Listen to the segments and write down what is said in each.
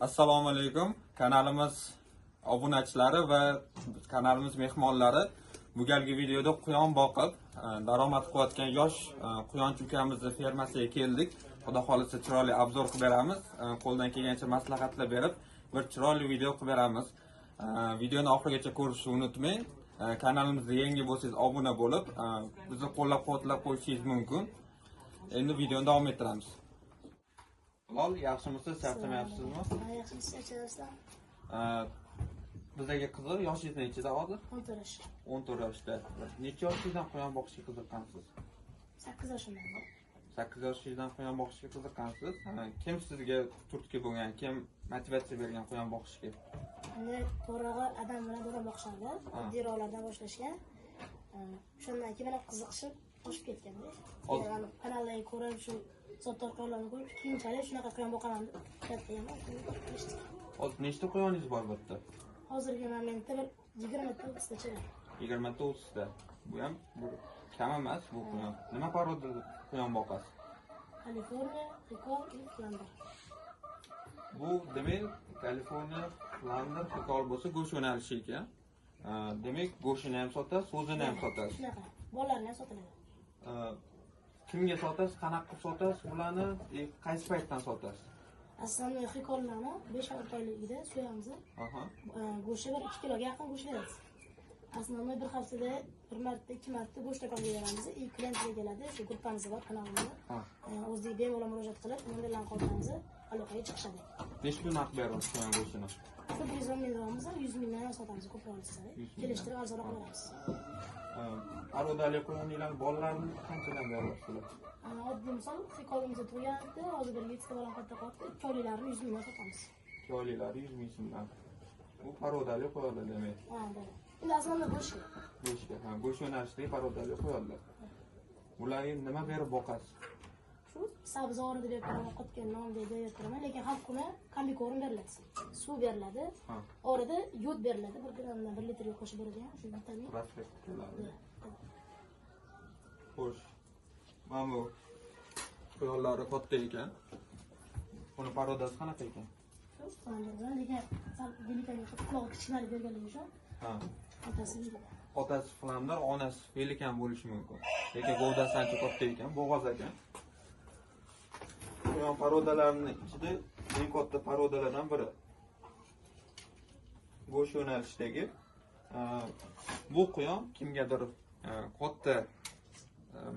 Assalomu alaykum kanalimiz obunachilari va kanalimiz mehmonlari. Bu galgi videoda quyon boqib daromad qilayotgan yosh quyonchi ukamizni fermasiga keldik. Xudo xolisa chiroyli obzor qilib beramiz. Qo'ldan kelgancha maslahatlar berib, bir chiroyli video qilib beramiz. Videoni oxirigacha ko'rishni unutmang. Kanalimizga yangi bo'lsangiz obuna bo'lib, bizni qo'llab-quvvatlab qo'yishingiz mumkin. Endi videoni davom ettiramiz. Hilol, yaxshimisiz? Charchamayapsizmi? Yaxshimisiz, charchamayapsizlar? Bizlarga qiziq, yoshingiz nechida hozir? 14 yosh. 14 yoshda. Necha yoshingizdan quyon boqishga qiziqqansiz? 8 yoshimdan. 8 yoshingizdan quyon boqishga qiziqqansiz. Kim sizga turtki bo'lgan, kim motivatsiya bergan quyon boqishga? Endi to'g'rig'i adam bilan to'g'ri boqishardi. Oddiyroqlardan boshlashgan. O'shandan keyin mana qiziqishib oshib ketganda. Ya'ni kanallarni ko'rib, shu zotdor quyonlarni ko'rib, keyinchalik shunaqa quyon boqaman deb niyat qilganman. Hozir nechta quyoningiz bor bu yerda? Hozirgi momentda bir 20 ta 30tacha. 20 ta 30 ta. Bu ham kam emas bu quyon. Nima paroda quyon boqasiz? Kaliforniya, Hikol, Flandr. Bu demak Kaliforniya, Flandr, Hikol bo'lsa go'sht yo'nalishi ekan. Demak go'shtini ham sotasiz, so'zini ham sotasiz. Shunaqa. Bolalarini ham sotiladi. Kimga sotasiz, qanaqa qilib sotasiz ularni, qaysi paytdan sotasiz? Aslida Hikollarni 5-6 oyligida so'yamiz. Go'shti bir 2 kiloga yaqin go'sht beradi. Aslida bir haftada bir marta, 2 marta go'sht do'konga beramiz. Klientlar keladi, shu gruppamiz bor kanalimizda. O'zlari bemalol murojaat qilib, nomerlarni qoldiramiz, aloqaga chiqishadi. Necha pul narx beramiz quyon go'shtini? Ko'p 110 ming beramiz, 100 mingdan sotamiz, ko'proq olsa. Kelishtirib arzonroq olamiz. Parodali quyonlar bolalarini qanchadan beryapsizlar? Oddiy misol, Hikolimizda tug'yapti, hozir bir 7 ta bolam katta qilyapti, 2 oyliklarini 100 mingdan sotamiz. 2 oyliklari 100 ming so'mdan. Bu parodali quyonlar demak. Ha, bo'ladi. Endi aslida go'shtga. Go'shtga, ha, go'sht yo'nalishidagi parodali quyonlar. Bularga nima berib boqasiz? Shu sabzi orida berib turaman, qotgan non berib turaman, lekin har kuni kombikorm beriladi. Suv beriladi. Orada yod beriladi, 1 grammdan 1 litrga qo'shib berilgan shu vitamin. Prospekt bo'ladi. Xo'sh. Mana bu quyonlari katta ekan. Buni parodasi qanaqa ekan? Shu Flandrdan, lekin sal velikan qulog'i kichkinalik berganligi uchun. Ha. Otasi velikan. Otasi Flandr, onasi velikan bo'lishi mumkin. Lekin gavdasi ancha katta ekan, bo'g'oz ekan. Quyon parodalarining ichida eng katta parodalardan biri. Go'sht yo'nalishidagi bu quyon kimgadir katta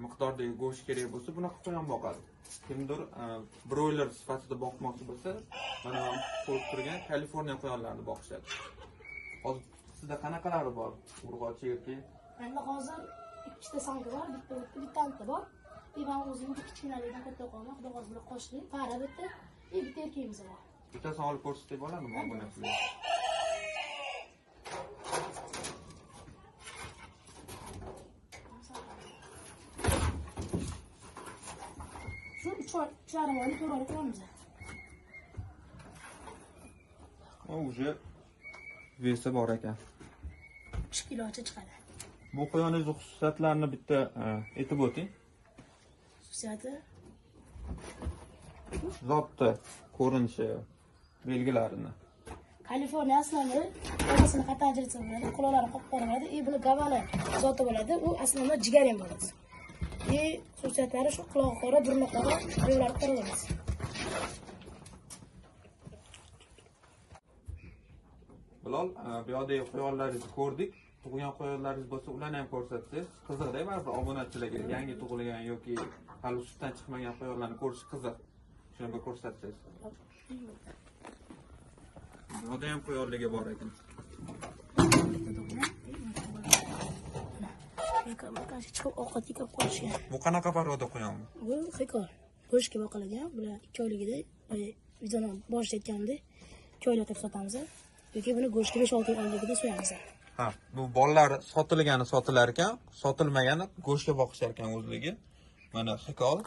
miqdordagi go'sht kerak bo'lsa, bunaqa quyon boqadi. Kimdir broiler sifatida boqmoqchi bo'lsa, mana ko'rib turgan Kaliforniya quyonlarini boqishadi. Hozir sizda qanaqalari bor? Urg'ochi yoki? Menda hozir 2 ta sanka bor, bitta o'tdi, bitta anta bor. Men o'zim kichkinalikdan katta qo'yaman, xudo xohlasa bular qoshli, para bitta, bitta erkagimiz bor. Bittasini olib ko'rsatsak bo'ladimi obunachilarga? Shu 3,5 oylik, 4 oylik qo'yamiz. O уже vesi bor ekan. 3 kilocha chiqadi. Bu quyoningiz xususiyatlarini bitta aytib o'ting. Xususiyati? Zotda ko'rinishi, belgilarini. Kaliforniya aslida otasini qattiq ajratsa bo'ladi, quloqlari qop-qora bo'ladi, buni gavani zoti bo'ladi, u aslida jigar ham bo'ladi. Xususiyatlari shu qulog'i qora, burni qora, oyoqlari qora bo'ladi. Bilol, bu yoqdagi quyonlaringizni ko'rdik. Tug'ilgan quyonlaringiz bo'lsa, ularni ham ko'rsatsangiz, qiziqda baribir obunachilarga yangi tug'ilgan yoki hali sutdan chiqmagan quyonlarni ko'rish qiziq. Shuni bir ko'rsatsangiz. Bu yoqda ham quyonligi bor ekan. Chiqib ovqat yeb qolishgan. Bu qanaqa paroda quyon? Bu Hikol. Go'shtga boqilgan. Bular 2 oyligida, videoni boshida aytganimdek, 2 oylik qilib sotamiz. Yoki buni go'shtga 5-6 oyligida so'yamiz. Ha, bu bolalar sotilgani sotilar ekan, sotilmagani go'shtga boqishar ekan o'zligi. Mana Hikol,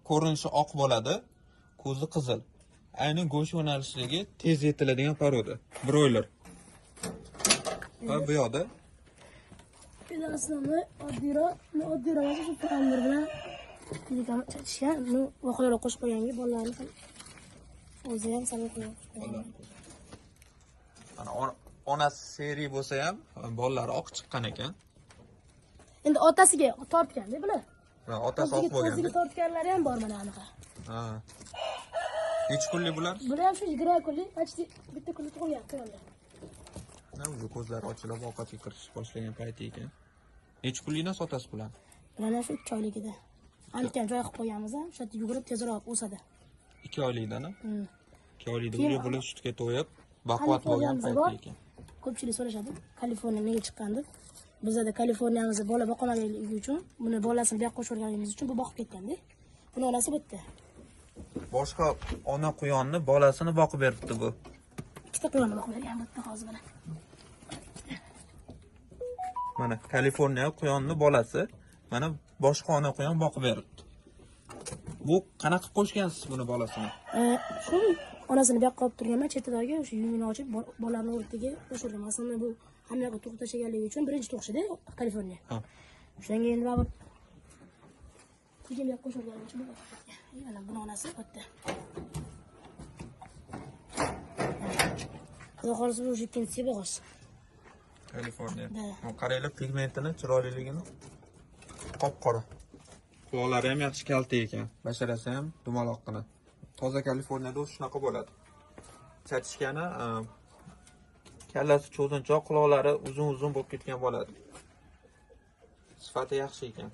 ko'rinishi oq bo'ladi, ko'zi qizil. Aynan go'sht yo'nalishidagi tez yetiladigan paroda, broiler. Va bu yoqda aslida oddiyroq shu Flandr bilan chachishgan, buni voqealar qo'shib qo'yganga bolalarni ham O'zi ham salom qo'ygan. Mana onasi seri bo'lsa ham bolalari oq chiqqan ekan. Endi otasiga tortganda bular. Ha, otasi oq bo'lgan. O'ziga tortganlari ham bor mana anaqa. Ha. Necha kunlik bular? Bular ham shu 20 kunlik, почти bitta kunlik tug'ilyapti ular. Na, o'zi ko'zlari ochilib ovqatga kirishish boshlagan payti ekan. Necha kunlikdan sotasiz bularni? Bularni shu 3 oyligida. Ancha joy qilib qo'yganmiz, o'sha yerda yugurib tezroq o'sadi. 2 oylikdan-a? 2 oylikda ular bular sutga to'yib, baquvvat bo'lgan payti ekan. Ko'pchilik so'rashadi, Kaliforniya nega chiqqan deb. Bizda Kaliforniyamizni bola boqolmaganligi uchun, buni bolasini bu yoqqa qo'shib yuborganimiz uchun bu boqib ketganda. Buni onasi bu yerda. Boshqa ona quyonni bolasini boqib beribdi bu. Ikkita quyonni boqib bergan bu yerda hozir mana. Mana Kaliforniya quyonni bolasi, mana boshqa ona quyon boqib beribdi. Bu qanaqa qilib qo'shgansiz buni bolasini? Shu onasini bu yoqqa olib turganman, chetidagi o'sha yungini ochib bolalarni o'rtaga qo'shirdim. Aslida bu hamma yoqqa tug'ib tashlaganligi uchun birinchi tug'ishida Kaliforniya. O'shanga endi baribir keyin bu yoqqa qo'shilganim uchun bu boqib ketgan. Mana buni onasi bu yerda. Xudo xohlasa bu o'sha ikkinchisi bo'g'oz. Kaliforniya. Qaranglar pigmentini, chiroyliligini. Qop-qora. Quloqlari ham yaxshi kalta ekan, basharasi ham dumaloqqina. Toza Kaliforniyada o'zi shunaqa bo'ladi. Chachishgani, kallasi cho'zinchoq, quloqlari uzun-uzun bo'lib ketgan bo'ladi. Sifati yaxshi ekan.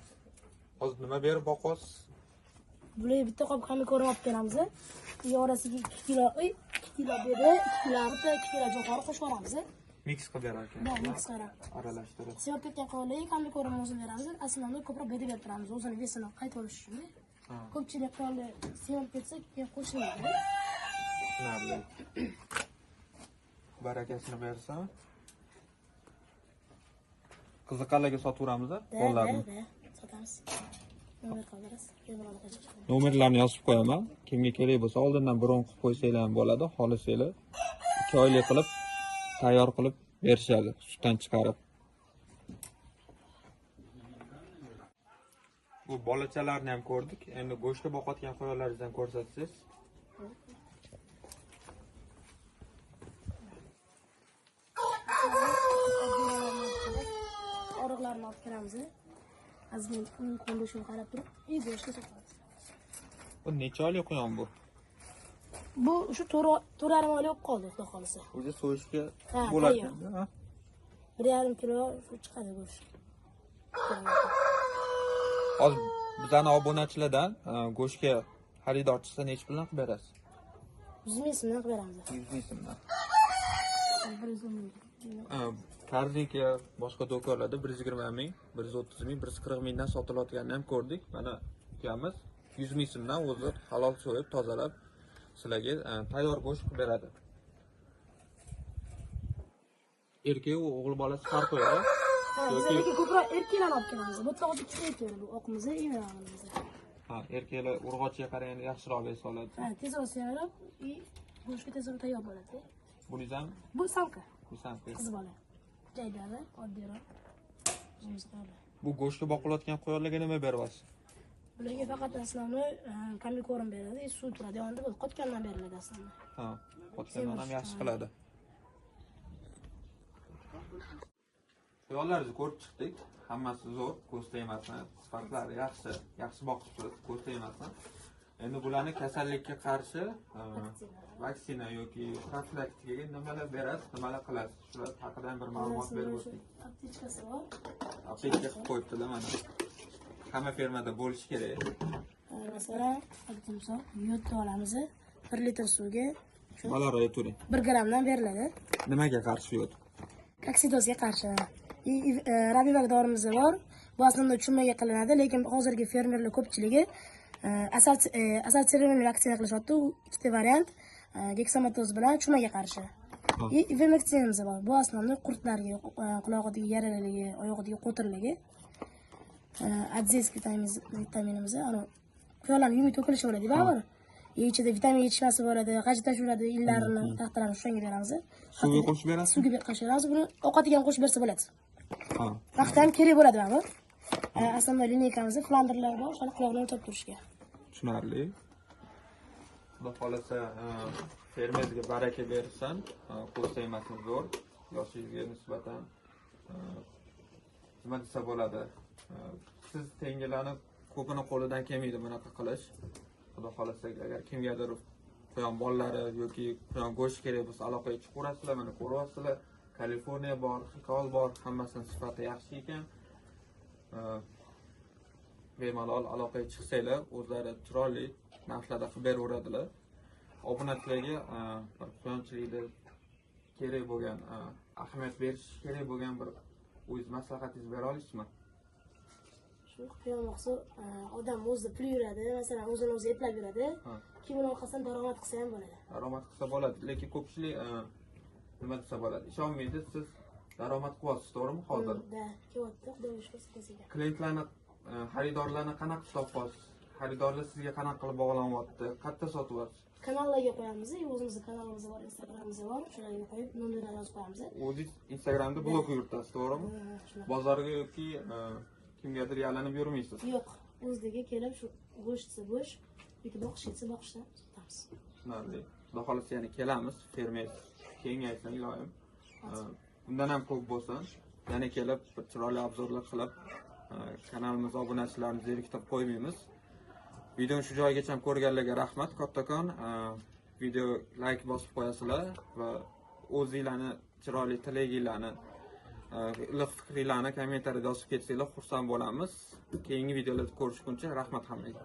Hozir nima berib boqyapsiz? Bularga bitta qop ko'rib olib kelamiz. Orasiga 2 kilo, 2 kilo bedi, 2 kilo arpa, 2 kilo jo'xori qo'shib yuboramiz. Mix qilib berar ekan. Да, mix qilib. Aralashtirib. Sevib ketgan qo'llarga ko'rib o'zini beramiz. Aslida ko'proq bedi berib turamiz, o'zini vesini qaytib olish uchun. Ko'pchilik qo'lni sevib ketsa, keyin qo'shilmaydi. Tushunarli. Barakasini bersa. Qiziqqanlarga sotaveramiz-a, qo'llarni. Da, sotamiz. Nomer qoldirasiz. Nomerlarni yozib qo'yaman. Kimga kerak bo'lsa, oldindan bron qilib qo'ysanglar ham bo'ladi, xohlasanglar 2 oylik qilib tayyor qilib berishadi, sutdan chiqarib. Bu bolachalarni ham ko'rdik. Endi go'shtga boqayotgan qo'yonlaringizni ham ko'rsatsangiz. Oriqlarni olib kiramiz. Azmin uning qo'lini qarab turib, go'shtga sotamiz. Bu necha oylik quyon bu? Bu shu 4,5 oylik bo'lib qoldi, xudo xolisa. O'zi so'yishga bo'ladi. 1,5 kilo shu chiqadi go'sht. Hozir bizani obunachilardan go'shtga xaridor chiqsa necha puldan qilib berasiz? 100 ming so'mdan qilib beramiz. 100 ming so'mdan. 110 ming. Korzinka boshqa do'konlarda 120 ming, 130 ming, 140 mingdan sotilayotganini ham ko'rdik. Mana ukamiz 100 ming so'mdan o'zi halol so'yib, tozalab sizlarga tayyor go'sht qilib beradi. Erkak va o'g'il bolasi farqi yo'q. Yoki ko'proq erkaklarni olib kelamiz. Bu yerda hozir ikkita erkak, bu oqimiz, emiramiz. Ha, erkaklar urg'ochiga qaraganda yaxshiroq bes oladi. Ha, tezroq semirib, go'shtga tezroq tayyor bo'ladi. Buningiz ham? Bu samka. Bu samka. Qiz bola. Jaydari, oddiyroq. Bu go'shtga boqilayotgan qo'yonlarga nima beryapsiz? Bularga faqat aslida komikorim beradi, suv turadi, yonida bo'ladi, qotgandan beriladi aslida. Ha, qotgandan ham yaxshi qiladi. Qo'yonlarni ko'rib chiqdik. Hammasi zo'r, ko'z tegmasin, sifatlari yaxshi, yaxshi boqibsiz, ko'z tegmasin. Endi bularni kasallikka qarshi vaksina yoki profilaktikaga nimalar berasiz, nimalar qilasiz? Shular haqida ham bir ma'lumot berib o'ting. Aptechkasi bor. Aptechka qilib qo'yibdilar mana. Hamma fermada bo'lishi kerak. Masalan, misol yodni olamiz, 1 litr suvga Balar ayturing. 1 grammdan beriladi. Nimaga qarshi yod? Koksidozga qarshi. Rabivak dorimiz bor. Bu aslida chummaga qilinadi, lekin hozirgi fermerlar ko'pchiligi asal vaksina qilishyapti. U ikkita variant, geksamatoz bilan chummaga qarshi. Ivermektinimiz bor. Bu aslida qurtlarga, qulog'idagi yaraligi, oyog'idagi qo'tirligi. Adzes vitaminimiz, ana quyonlarning yumi to'kilishi bo'ladi, baribir. Ichida vitamin yetishmasi bo'ladi, g'ajitashveradi, illarini, taxtalarni shunga beramiz. Suvga qo'shib berasiz? Suvga qo'shib beramiz. Buni ovqatiga ham qo'shib bersa bo'ladi. Ha. Vaqti ham kerak bo'ladi baribir. Aslida lineykamizda flandrlar bor, o'shani qulog'ini o'lchab turishga. Tushunarli. Xudo xohlasa, fermangizga baraka bersin. Qo'l tegmasin zo'r. Yoshingizga nisbatan, nima desa bo'ladi? Siz tengilarni ko'pini qo'lidan kelmaydi bunaqa qilish. Xudo xohlasa, agar kimgadir quyon bolalari yoki quyon go'shti kerak bo'lsa, aloqaga chiqaverasizlar, mana ko'ryapsizlar. Kaliforniya bor, Xikol bor, hammasinin sifati yaxshi ekan. Bemalol aloqaga chiqsanglar, o'zlari chiroyli narxlarda qilib beraveradilar. Obunachilarga bir quyonchilikda kerak bo'lgan, ahamiyat berish kerak bo'lgan bir o'zingiz maslahatingizni bera olasizmi? Shu quyon boqsa, odam o'zida pul yuradi, masalan, o'zini o'zi eplab yuradi. Keyin uni orqasidan daromad qilsa ham bo'ladi. Daromad qilsa bo'ladi, lekin ko'pchilik, nima desa bo'ladi, ishonmaydi. Siz daromad qilyapsiz, to'g'rimi hozir? Да, kelyapti, Xudoga shukur, sekin. Klientlarni, xaridorlarni qanaqa qilib topyapsiz? Xaridorlar sizga qanaqa qilib bog'lanyapti? Qayerda sotyapsiz? Kanallarga qo'yamiz, o'zimizni kanalimiz bor, Instagramimiz bor, shularga qo'yib, nomerlar yozib qo'yamiz. O'zingiz Instagramda blog yuritasiz, to'g'rimi? Shunaqa. Bozorga yoki kimgadir yalinib yurmaysiz. Yo'q, o'ziga kelib shu go'sht desa go'sht yoki boqish desa boqishdan sotamiz. Tushunarli. Xudo xohlasa yana kelamiz. Fermer kengaysin iloyim. Undan ham ko'p bo'lsin. Yana kelib bir chiroyli обзор lar qilib, kanalimiz obunachilarini zeriktirib qo'ymaymiz. Videoni shu joygacha ko'rganlarga rahmat kattakon. Video like bosib qo'yasizlar va o'zinglarni chiroyli tilaginglarni, iliq fikringlarni kommentariyada yozib ketsanglar xursand bo'lamiz. Keyingi videolarda ko'rishguncha rahmat hammaga.